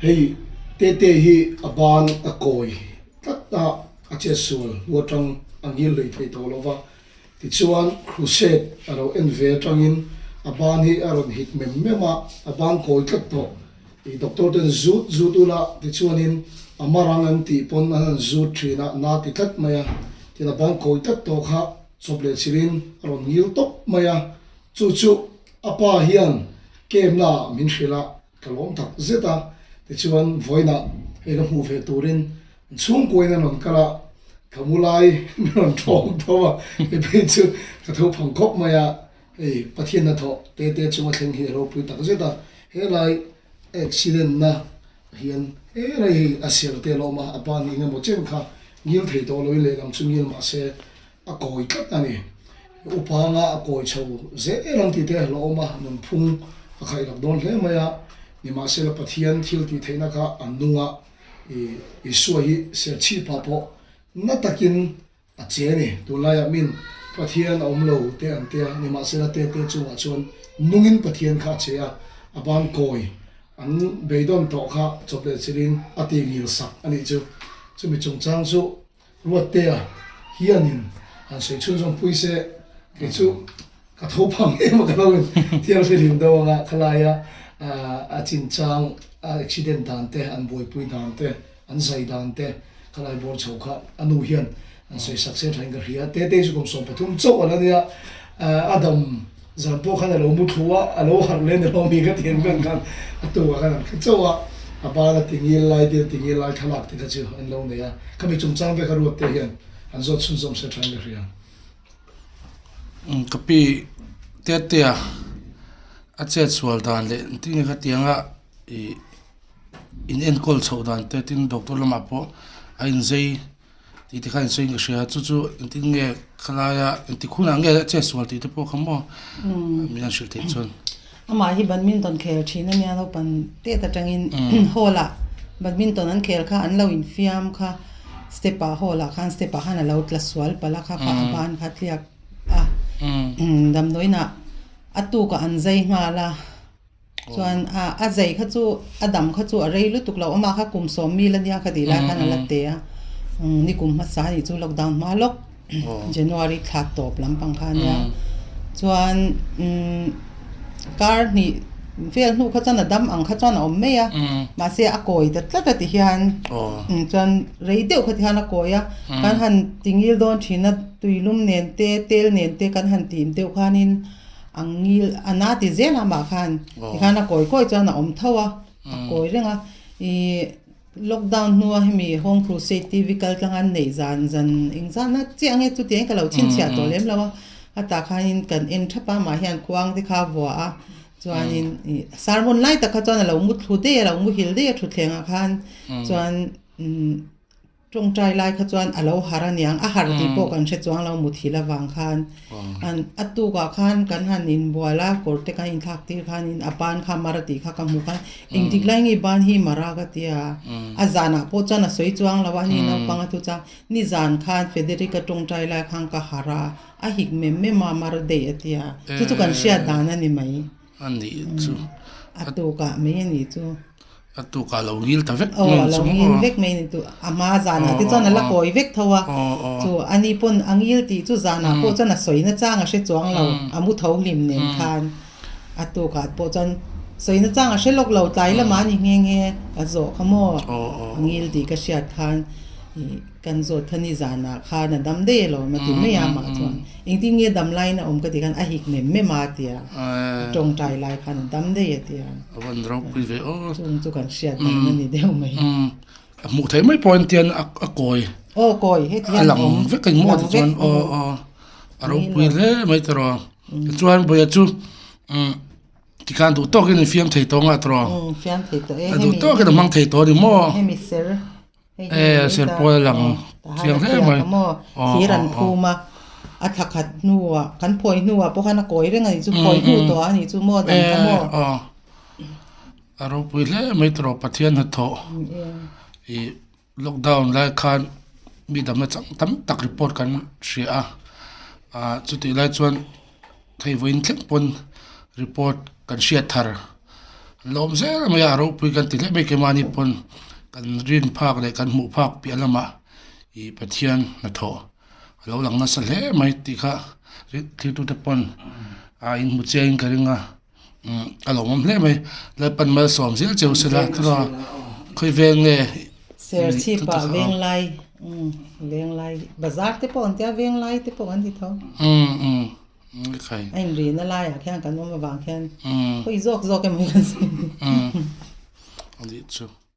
Hei Tete hi a ban a kawi tlat a, a chetsual hnu atang a ngil hlei thei tawh lo va. Tichuan Crusade a lo en ve atangin a ban hi a rawn hit mem mem a, a ban kawi tlat tawh. I doctor ten zut zut ula tichuanin a marang an tih pawn an han zut thin a, na ti tlat mai a. Tin a ban kawi tlat tawh kha chawp leh chilhin a rawn ngil tawp mai a. Chu chu a pa hian kemna ah min hrilh a, ka lawm tak zet a. Tichuan vawiinah hei ka hmuh ve turin an chhungkuain an rawn kal a, ka mu lai min rawn thawm tho a, hei phei chu ka tho phang khawp mai a. Hei Pathian hnathawh te te chunga thleng hi a ropui tak zet a, helai accident na hian helai hei a ser te a la awm a, a pa nih engemaw chen kha ngil thei tawh loin lehlam chu ngil mah se a kawi tlat a ni. Upa anga a kawi chho zel ang tih te a la awm a, nunphung a khaih lak dawn hle mai a, nimahsela Pathian thil tih theihna kha a nung a, Isua hi serchhipah pawh na takin A che a ni. Tunlaiah min Pathian a awm lo te an tia, nimahsela te te chungah chuan nungin Pathian kha a che a, a ban kawi an beidawn tawh kha chawp leh chilhin a ti ngil sak a nih chu. Chumi chungchang chu Ruattea hianin han sawi chhunzawm pui se, kei chu ka tho phang em a ka lo in thianghlim deuh anga khalaia a chinchang a accident dan te an buaipui dan te an zai dan te khalai bawr chho kha a nu hian an sawi sak se thain ka hria. Tete chu kum 13 chauh a la nia, a dam zan pawh khan a lo mu thlu a, a lo harh leh ni lo mi ka ti ang khan khan a tukah khan an hre chauh a, a bana tingil lai te tingil lai thlalak te kha chu an lo nei a, khami chungchang ve kha ruat te hian an zawt chhunzawm se thain ka hria. Ka pi Tetea a chet sual dan leh engtin nge ka ti anga ih in enkawl chhoh dan te tin doctor lamah pawh a inzei tih te kha a insawi in ka hria chu chu engtin nge khalaia engtik hunah nge a chet sual tih te pawh kha maw min han hrilh theih chuan. Amah hi badminton khel thin a nia naupang tet atangin hall ah badminton an khel kha an lo infiam kha step ah hall ah khan step ah khan a lo tla sual palh a kha kha a ban kha tliak a damdawiin ah a tukah an zai nghal a. Chuan a a zei kha chu a dam kha chu a rei lutuk lo amah kha kum sawm mil ania kha tih lai khan a la te a ni kum hmasa anih chu lockdown hma lawk January thla tawp lampang kha ania chuan umm kar hnih vel hnu kha chuan a dam ang kha chuan a awm mai a mahse a kawi ta tlat a ti hian chuan rei deuh kha ti hian a kawi a kan han ti ngil dawn thin a tuilum nen te tel nen te kan han tim deuh khanin. A ngil a na ti zel a mah khan tikhan a kawi kawi chuan a awm tho a a kawi reng a ih lockdown hnua hemi home crusade tv kal tlang an neih zan zan eng zan a chiah nge chutiang in ka lo chhinchhiah tawh lem lo a a tah khanin kan en thap a mah hian khuang te kha a vuah a chuanin ih sermon lai tak kha chuan a lo mu thlu daih a lo muhil daih a thutthleng ah khan chuan umm. Tawngtai lai kha chuan a lo har aniang, a har tih pawh kan hre chuang lo muthilh avang khan. An a tukah khan kan han inbual a, kawr te kan inthlak tir khanin a ban kha mar a tih kha ka hmu khan engtik lai nge ban hi mar a ka ti a, a zanah pawh chuan a sawi chuang lo a, ni naupang a thu chuan nizan khan Federica tawngtai lai khan ka har a, a hik mem mem a mar daih a ti a, chu chu kan hriat dan a ni mai. A nih chu. A tukah mai a nih chu. A tukah a lo ngil ta vek mai a ni chu maw? Aw, a lo ngil vek mai a ni chu. A hma zanah te chuan a la kawi vek tho a. Chu a ni pawn a ngil tih chu zanah pawh chuan a sawina chang a hre chuang lo, a mu tho hlim nen khan. A tukah pawh chuan sawina chang a hre lawk lo, tlai lamah a ni nghe nghe ka zawh kha maw? A ngil tih ka hriat khan ih. Kan zawt kha ni zanah khan a dam daih alawm a ti mai a amah chuan engtin nge dam laiin a awm ka tih khan a hik mem mem a ti a, a tawngtai lai khan a dam daih a ti a. A van ropui ve aw. Chung chu kan hriat dan a ni deuh mai. A hmuh theih mai pawh engtian a kawi. Aw kawi heti hian a lang vek a ni maw tichuan aw aw a ropui hle mai tiraw. Tichuan Bawia chu Tikhan duh tawkin in fiam thei tawh nga tawh. Fiam thei tawh e. A duh tawkin a hmang thei tawh a ni maw? Hemi ser. E ser pawl a lang chiang hle mai. Thir an phum a, a thla khat hnuah kan phawi hnuah pawh khan a kawi reng a nih chu, phawi hnu tawh a nih chu maw dang kha maw? A ropui hle mai tawh Pathian hnathawh. Ih lockdown lai khan mi damna chang tam tak report kan hria a, ah chutih lai chuan thei vawiin thleng pawn report kan hriat thar. Lawm zel mai a, a ropui kan ti hle mai keimahni pawn kan rin phak leh kan hmuh phak piah lamah ih Pathian hnathawh a lo lang nasa hle mai tih kha thiltute pawn a inhmu chiangin ka ring a umm a lawmawm hle mai Lalpan malsawm zel cheu sela tura khawi veng nge Serchhip ah Venglai umm Venglai bazar te pawh an tia Venglai te pawh an ti tho. Umm umm. A inrihna laiah khian kan awm avang khian khawi zawk zawk emaw hi kan sawi. A nih chu.